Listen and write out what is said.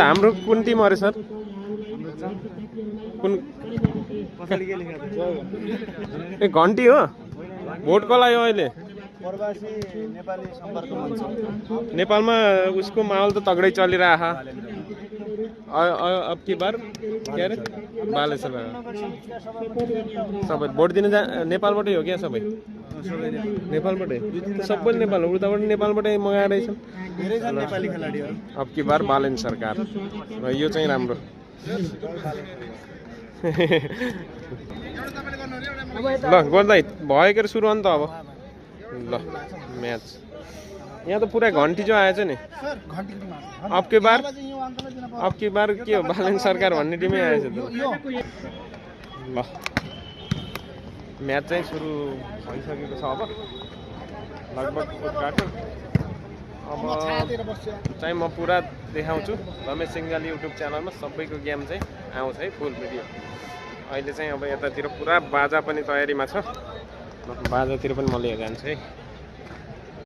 हाम्रो कुन टिम अरे सर कुन ए घन्टी हो भोट कसलाई हो अहिले प्रवासी नेपाली सम्पर्क मञ्च नेपालमा उसको माहौल त तगडै चलिरहेको अब की बार के अरे बाले सबै भोट दिन नेपालबाटै हो क्या सबै नेपालबाटै सबै नेपाल उताबाट नेपालबाटै मगाएर रहेछन् धेरै छन् नेपाली खेलाडीहरू अब की बार बालेन सरकार र यो चाहिँ राम्रो ल गर्दै भयो के सुरु अन्त अब ल म्याच यहाँ त पुरा घन्टी जो आएछ नि अब की बार के हो बालेन सरकार भन्ने टिमै आएछ त ल म्याच चाहिँ सुरु भइसकेको छ अब लगभग उद्घाटन अब चाहिँ म पुरा देखाउँछु रमेश सिंगाली युट्युब च्यानलमा सबैको गेम चाहिँ आउँछ है फुल भिडियो अहिले चाहिँ अब यतातिर पुरा बाजा पनि तयारीमा छ बाजातिर पनि म लिएर जान्छु है